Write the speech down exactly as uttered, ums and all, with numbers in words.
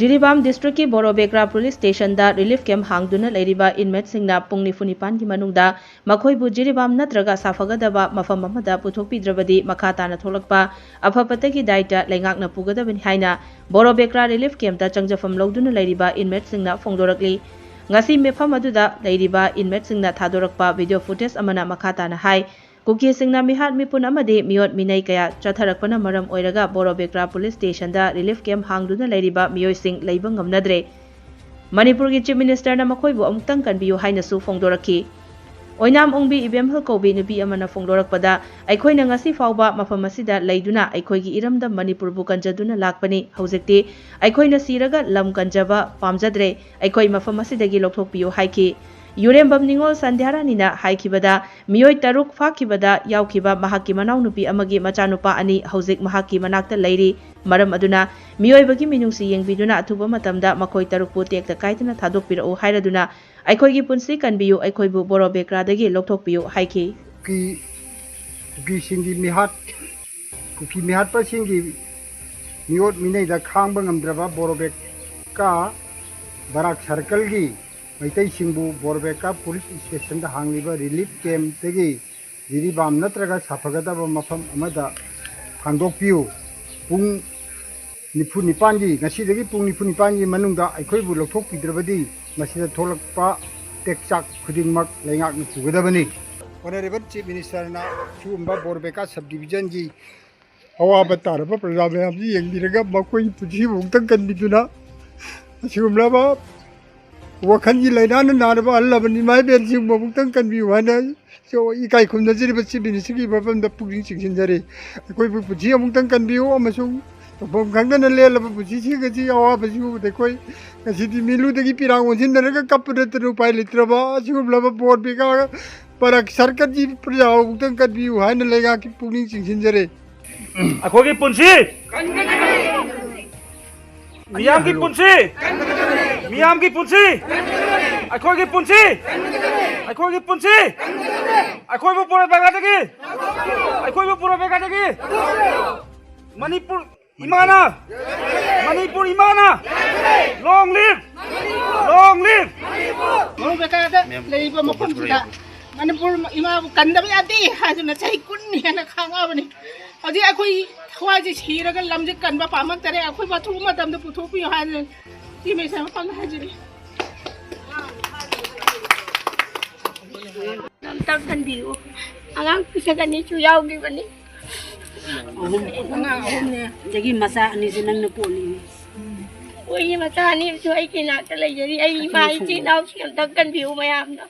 ꯖꯤꯔꯤꯕꯥꯝ ꯗꯤꯁꯇ꯭ꯔꯤꯛꯀꯤ ꯕꯣꯔꯣꯕꯦꯀ꯭ꯔꯥ police ꯁ꯭ꯇꯦꯁꯟꯗ relief camp ꯍꯥꯡꯗꯨꯅ ꯂꯩꯔꯤꯕ ꯏꯟꯃꯦꯠꯁꯤꯡꯅ ꯄꯨꯡ ꯅꯤꯐꯨ ꯅꯤꯄꯥꯟꯒꯤ ꯃꯅꯨꯡꯗ ꯃꯈꯣꯏꯕꯨ ꯖꯤꯔꯤꯕꯥꯝ ꯅꯠꯇ꯭ꯔꯒ ꯁꯥꯐꯒꯗꯕ ꯃꯐꯝ ꯑꯃꯗ ꯄꯨꯊꯣꯛꯄꯤꯗ꯭ꯔꯕꯗꯤ ꯃꯈꯥ ꯇꯥꯅ ꯊꯣꯛꯂꯛꯄ ꯑꯐ ꯐꯠꯇꯒꯤ ꯗꯥꯏꯇ ꯂꯩꯉꯥꯛꯅ ꯄꯨꯒꯗꯕꯅꯤ ꯍꯥꯏꯅ ꯕꯣꯔꯣꯕꯦꯀ꯭ꯔꯥ ꯔꯤꯂꯤꯐ ꯀꯦꯝꯞꯇ ꯆꯪꯖꯐꯝ ꯂꯧꯗꯨꯅ ꯂꯩꯔꯤꯕ ꯏꯟꯃꯦꯠꯁꯤꯡꯅ ꯐꯣꯡꯗꯣꯔꯛꯂꯤ꯫ ꯉꯁꯤ ꯃꯤꯐꯝ ꯑꯗꯨꯗ ꯂꯩꯔꯤꯕ ꯏꯟꯃꯦꯠꯁꯤꯡꯅ ꯊꯥꯗꯣꯔꯛꯄ ꯚꯤꯗꯤꯑꯣ ꯐꯨꯇꯦꯖ ꯑꯃꯅ ꯃꯈꯥ ꯇꯥꯅ ꯍꯥꯏ, ꯀꯨꯀꯤꯁꯤꯡꯅ ꯃꯤꯍꯥꯠ ꯃꯤꯄꯨꯟ ꯑꯃꯗꯤ ꯃꯤꯑꯣꯠ ꯃꯤꯅꯩ ꯀꯌꯥ ꯆꯠꯊꯔꯛꯄꯅ ꯃꯔꯝ ꯑꯣꯏꯔꯒ ꯕꯣꯔꯣꯕꯦꯀ꯭ꯔꯥ ꯄꯨꯂꯤꯁ ꯁ꯭ꯇꯦꯁꯟꯗ ꯔꯤꯂꯤꯐ ꯀꯦꯝꯞ ꯍꯥꯡꯗꯨꯅ ꯂꯩꯔꯤꯕ ꯃꯤꯑꯣꯏꯁꯤꯡ ꯂꯩꯕ ꯉꯝꯅꯗ꯭ꯔꯦ꯫ ꯃꯅꯤꯄꯨꯔꯒꯤ ꯆꯤꯐ ꯃꯤꯅꯤꯁꯇꯔꯅ ꯃꯈꯣꯏꯕꯨ ꯑꯃꯨꯛꯇꯪ ꯀꯟꯕꯤꯌꯨ ꯍꯥꯏꯅꯁꯨ ꯐꯣꯡꯗꯣꯔꯛꯈꯤ꯫ ꯑꯣꯏꯅꯥꯝ ꯑꯣꯡꯕꯤ ꯏꯕꯦꯝꯍꯜ ꯀꯧꯕꯤ ꯅꯨꯄꯤ ꯑꯃꯅ ꯐꯣꯡꯗꯣꯔꯛꯄꯗ, ꯑꯩꯈꯣꯏꯅ ꯉꯁꯤ ꯐꯥꯎꯕ ꯃꯐꯝ ꯑꯁꯤꯗ ꯂꯩꯗꯨꯅ ꯑꯩꯈꯣꯏꯒꯤ ꯏꯔꯝꯗꯝ ꯃꯅꯤꯄꯨꯔꯕꯨ ꯀꯟꯖꯗꯨꯅ ꯂꯥꯛꯄꯅꯤ꯫ ꯍꯧꯖꯤꯛꯇꯤ ꯑꯩꯈꯣꯏꯅ ꯁꯤꯔꯒ ꯂꯝ ꯀꯟꯖꯕ ꯄꯥꯝꯖꯗ꯭ꯔꯦ꯫ ꯑꯩꯈꯣꯏ ꯃꯐꯝ ꯑꯁꯤꯗꯒꯤ ꯂꯧꯊꯣꯛꯄꯤꯌꯨ ꯍꯥꯏꯈꯤ꯫ ꯌꯨꯔꯦꯝꯕꯝ ꯅꯤꯉꯣꯜ ꯁꯟꯙ꯭ꯌꯥꯔꯥꯅꯤꯅ ꯍꯥꯏꯈꯤꯕꯗ, ꯃꯤꯑꯣꯏ ꯇꯔꯨꯛ ꯐꯥꯈꯤꯕꯗ ꯌꯥꯎꯈꯤꯕ ꯃꯍꯥꯛꯀꯤ ꯃꯅꯥꯎꯅꯨꯄꯤ ꯑꯃꯒꯤ ꯃꯆꯥꯅꯨꯄꯥ ꯑꯅꯤ ꯍꯧꯖꯤꯛ ꯃꯍꯥꯛꯀꯤ ꯃꯅꯥꯛꯇ ꯂꯩꯔꯤ꯫ ꯃꯔꯝ ꯑꯗꯨꯅ ꯃꯤꯑꯣꯏꯕꯒꯤ ꯃꯤꯅꯨꯡꯁꯤ ꯌꯦꯡꯕꯤꯗꯨꯅ ꯑꯊꯨꯕ ꯃꯇꯝꯗ ꯃꯈꯣꯏ ꯇꯔꯨꯛꯄꯨ ꯇꯦꯛꯇ ꯀꯥꯏꯗꯅ ꯊꯥꯗꯣꯛꯄꯤꯔꯛꯎ ꯍꯥꯏꯔꯗꯨꯅ ꯑꯩꯈꯣꯏꯒꯤ ꯄꯨꯟꯁꯤ ꯀꯟꯕꯤꯌꯨ, ꯑꯩꯈꯣꯏꯕꯨ ꯕꯣꯔꯣꯕꯦꯀ꯭ꯔꯥꯗꯒꯤ ꯂꯧꯊꯣꯛꯄꯤꯌꯨ ꯍꯥꯏꯈꯤ꯫ ꯀꯨꯀꯤ-, ꯀꯨꯀꯤꯁꯤꯡꯒꯤ ꯃꯤꯍꯥꯠ, ꯀꯨꯀꯤ ꯃꯤꯍꯥꯠꯄꯁꯤꯡꯒꯤ ꯃꯤꯑꯣꯠ ꯃꯤꯅꯩꯗ ꯈꯥꯡꯕ ꯉꯝꯗ꯭ꯔꯕ ꯕꯣꯔꯣꯕꯦꯀꯥ ꯕꯔꯥꯛ ꯁꯔꯀꯜꯒꯤ ꯃꯩꯇꯩꯁꯤꯡꯕꯨ ꯕꯣꯔꯣꯕꯦꯀꯥ ꯄꯨꯂꯤꯁ ꯁ꯭ꯇꯦꯁꯟꯗ ꯍꯥꯡꯂꯤꯕ ꯔꯤꯂꯤꯐ ꯀꯦꯝꯞꯇꯒꯤ ꯖꯤꯔꯤꯕꯥꯝ ꯅꯠꯇ꯭ꯔꯒ ꯁꯥꯐꯒꯗꯕ ꯃꯐꯝ ꯑꯃꯗ ꯊꯥꯡꯗꯣꯛꯄꯤꯌꯨ꯫ ꯄꯨꯡ ꯅꯤꯐꯨ ꯅꯤꯄꯥꯟꯒꯤ, ꯉꯁꯤꯗꯒꯤ ꯄꯨꯡ ꯅꯤꯐꯨ ꯅꯤꯄꯥꯟꯒꯤ ꯃꯅꯨꯡꯗ ꯑꯩꯈꯣꯏꯕꯨ ꯂꯧꯊꯣꯛꯄꯤꯗ꯭ꯔꯕꯗꯤ ꯃꯁꯤꯗ ꯊꯣꯛꯂꯛꯄ ꯇꯦꯛꯆꯥꯛ ꯈꯨꯗꯤꯡꯃꯛ ꯂꯩꯉꯥꯛꯅ ꯄꯨꯒꯗꯕꯅꯤ꯫ ꯑꯣꯅꯔꯦꯕꯜ ꯆꯤꯐ ꯃꯤꯅꯤꯁꯇꯔꯅ ꯁꯤꯒꯨꯝꯕ ꯕꯣꯔꯕꯦꯀꯥ ꯁꯕ ꯗꯤꯕꯤꯖꯟꯒꯤ ꯑꯋꯥꯕ ꯇꯥꯔꯕ ꯄ꯭ꯔꯖꯥ ꯃꯌꯥꯝꯁꯤ ꯌꯦꯡꯕꯤꯔꯒ ꯃꯈꯣꯏꯒꯤ ꯄꯨꯟꯁꯤꯕꯨ ꯑꯃꯨꯛꯇꯪ ꯀꯟꯕꯤꯗꯨꯅ ꯑꯁꯤꯒꯨꯝꯂꯕ ꯋꯥꯈꯜꯒꯤ ꯂꯥꯏꯅꯥꯅ ꯅꯥꯔꯕ ꯑꯍꯜ ꯂꯃꯟ ꯏꯃꯥ ꯏꯕꯦꯟꯁꯤꯡꯕꯨ ꯑꯃꯨꯛꯇꯪ ꯀꯟꯕꯤꯌꯨ ꯍꯥꯏꯅ ꯏꯀꯥꯏ ꯈꯨꯝꯅꯖꯔꯤꯕ ꯆꯤꯐ ꯃꯤꯅꯤꯁꯇꯔꯒꯤ ꯃꯐꯝꯗ ꯄꯨꯛꯅꯤꯡ ꯆꯤꯡꯁꯤꯟꯖꯔꯤ꯫ ꯑꯩꯈꯣꯏꯕꯨ ꯄꯨꯟꯁꯤ ꯑꯃꯨꯛꯇꯪ ꯀꯟꯕꯤꯌꯨ ꯑꯃꯁꯨꯡ ꯇꯧꯐꯝ ꯈꯪꯗꯅ ꯂꯦꯜꯂꯕ ꯄꯨꯟꯁꯤꯁꯤꯡ ꯑꯁꯤ ꯑꯋꯥꯕꯁꯤ ꯎꯕꯗ ꯑꯩꯈꯣꯏ ꯉꯁꯤꯗꯤ ꯃꯤꯠꯂꯨꯗꯒꯤ ꯄꯤꯔꯥꯡ ꯑꯣꯟꯁꯤꯟꯅꯔꯒ ꯀꯞꯄ ꯅꯠꯇꯅ ꯎꯄꯥꯏ ꯂꯩꯇ꯭ꯔꯕ ꯑꯁꯤꯒꯨꯝꯂꯕ ꯕꯣꯔ ꯕꯦꯀꯥ ꯄꯔꯛ ꯁꯔꯀꯜꯒꯤ ꯄ꯭ꯔꯖꯥ ꯑꯃꯨꯛꯇꯪ ꯀꯟꯕꯤꯌꯨ ꯍꯥꯏꯅ ꯂꯩꯉꯥꯛꯀꯤ ꯄꯨꯛꯅꯤꯡ ꯆꯤꯡꯁꯤꯟꯖꯔꯤ꯫ ꯑꯩꯈꯣꯏꯒꯤ ꯄꯨꯟꯁꯤ, ꯃꯤꯌꯥꯝꯒꯤ ꯄꯨꯟꯁꯤ, ꯃꯤꯌꯥꯝꯒꯤ ꯄꯨꯟꯁꯤ, ꯑꯩꯈꯣꯏꯒꯤ ꯄꯨꯟꯁꯤ, ꯑꯩꯈꯣꯏꯒꯤ ꯄꯨꯟꯁꯤ, ꯑꯩꯈꯣꯏꯕꯨ ꯕꯣꯔ ꯕꯦꯀꯥꯗꯒꯤ, ꯑꯩꯈꯣꯏꯕꯨ ꯕꯣꯔ ꯕꯦꯀꯥꯗꯒꯤ ꯃꯅꯤꯄꯨꯔ ꯏꯃꯥꯅ, ꯃꯅꯤꯄꯨꯔ ꯏꯃꯥꯅ! Long live! Long live! ꯃꯔꯨ ꯕꯦꯀꯥꯗ ꯂꯩꯔꯤꯕ ꯃꯐꯝꯁꯤꯗ ꯃꯅꯤꯄꯨꯔ ꯏꯃꯥꯕꯨ ꯀꯟꯗꯕ ꯌꯥꯗꯦ ꯍꯥꯏꯗꯨꯅ ꯆꯍꯤ ꯀꯨꯟ ꯍꯦꯟꯅ ꯈꯥꯡꯉꯛꯑꯕꯅꯤ꯫ ꯍꯧꯖꯤꯛ ꯑꯩꯈꯣꯏ ꯊꯋꯥꯏꯁꯦ ꯁꯤꯔꯒ ꯂꯝꯁꯦ ꯀꯟꯕ ꯄꯥꯝꯃꯛꯇꯔꯦ꯫ ꯑꯩꯈꯣꯏ ꯑꯊꯨꯕ ꯃꯇꯝꯗ ꯄꯨꯊꯣꯛꯄꯤꯌꯨ ꯍꯥꯏꯗꯅ ꯁꯤ ꯃꯌꯥꯝ ꯃꯐꯝꯗ ꯍꯥꯏꯖꯔꯤ꯫ ꯑꯝꯇꯪ ꯈꯟꯕꯤꯌꯨ꯫ ꯑꯉꯥꯡ ꯄꯤꯁꯛ ꯑꯅꯤꯁꯨ ꯌꯥꯎꯈꯤꯕꯅꯤ꯫ ꯑꯍꯨꯝ꯫ ꯑꯉꯥꯡ ꯑꯍꯨꯝꯅꯦ꯫ ꯑꯗꯒꯤ ꯃꯆꯥ ꯑꯅꯤꯁꯨ ꯅꯪꯅ ꯄꯣꯛꯂꯤꯅꯤ꯫ ꯃꯣꯏꯒꯤ ꯃꯆꯥ ꯑꯅꯤꯁꯨ ꯑꯩꯒꯤ ꯏꯅꯥꯛꯇ ꯂꯩꯖꯔꯤ꯫ ꯑꯩ ꯏꯃꯥ ꯏꯆꯤꯟ ꯏꯅꯥꯎꯁꯤꯡ ꯑꯝꯇꯪ ꯀꯟꯕꯤꯌꯨ ꯃꯌꯥꯝꯅ꯫